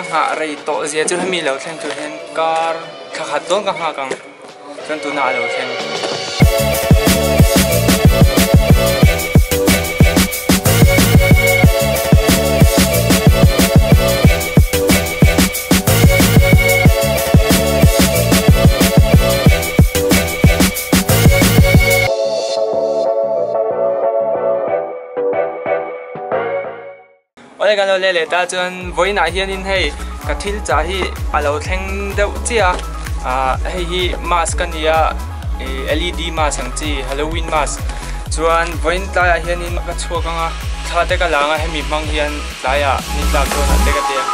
Ka nghah rei tawh zia chu hemi lo thleng tur hian kar thla khat dawn ka nghak ang chuan tunah a lo thleng. Awle kan lo leh leh ta chuan vawiinah hianin hei ka thil chah hi a lo thleng deuh chiah a ah hei hi mask a ni a ih led mask ang chi halloween mask chuan vawiin tlaiah hianin ka chhuak ang a thla te ka la ang a hemi hmang hian tlaiah ni tlak dawnah te ka ti a.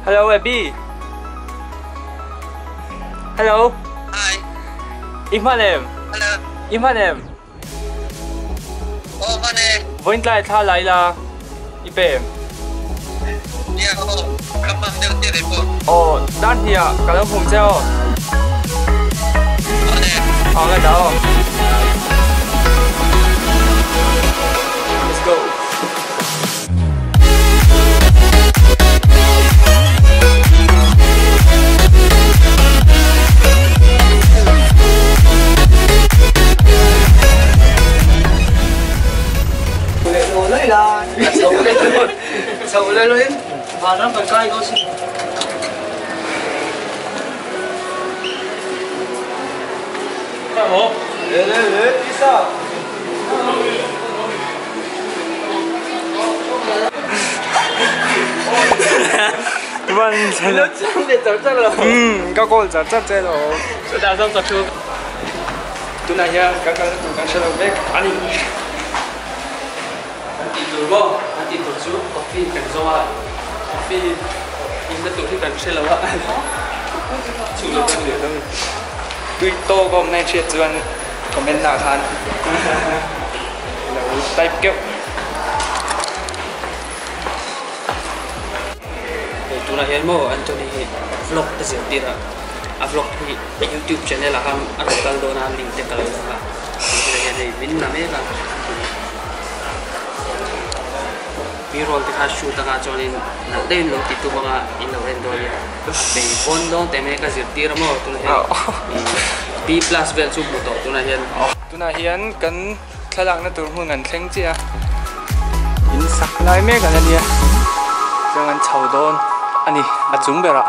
Hello Abby. Hello. Hi. I hman em? Hello. I hman em? Aw hman e. Vawiin tlai thla lai la i pe em? Nia aw, ka hman deuh chiah ve pawh. Aw, dar hnih ah ka lo hmu che aw. Hman e. Aw ka dah aw. Let's go. Ka call char char che lo. Tunah hian kan kalna tur kan hre lo vek a ni. An tih tur maw? An tih tur chu coffee kan zawng a, coffee inna tur hi kan hre lo a. Tui tawk awm na i hriat chuan comment ah khan lo type keuh. Hei tunah hian maw Anthony hi vlog a zirtir a, a vlog hi youtube channel ah khan a rawn kal dawn a link te ka lo dah a, tunah hian hei min la mek a Anthony. B-roll te kha shoot anga chuanin nalh deuhin lo ti tum anga in lo en dawn nia. Bei pawn dawn teh mai ka zirtir a maw tunah hian B plus vel chu hmu tawh tunah hian. Tunah hian kan thlalakna tur hmun an thleng chiah a, in sak lai mek an ania chuan an chho dawn a ni a chung berah.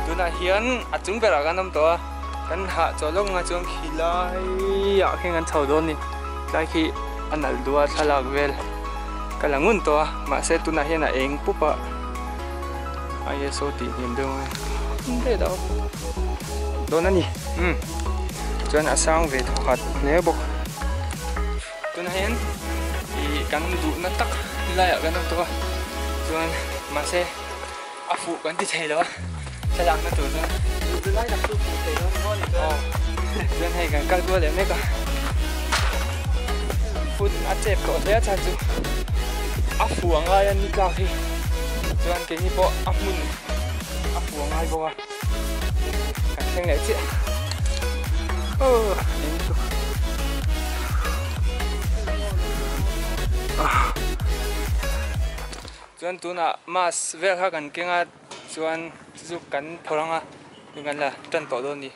Tunah hian a chung berah kan awm tawh a, kan hah chaw lawk nga chuan khi laiah khian kan chho dawn a ni, tlai khi a nalh duh a thlalak vel ka la ngun tawh a, mahse tunah hian a eng pup a. ISO tih hniam deuh ang e dawn dawn a ni umm chuan a sang ve thaw khat hle bawk tunah hian ih kan duhna tak laiah kan awm tawh a chuan mahse a fuh kan ti thei lo a thlalakna tur chuan aw chuan hei kan kal kual leh mek a hun a chep tawh hle a chhan chu a fuh a ngai a ni tlak hi. Chuan keini pawh a hmun a fu a ngai bawk a, kan thleng leh chiah. Aw eng chu. Chuan tunah mask vel kha kan keng a, chuan chu chu kan phawrh ang a, tun kan la tan tawh dawn a ni.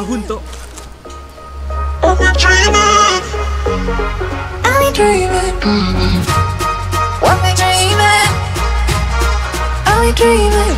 A hun tawh. dreaming.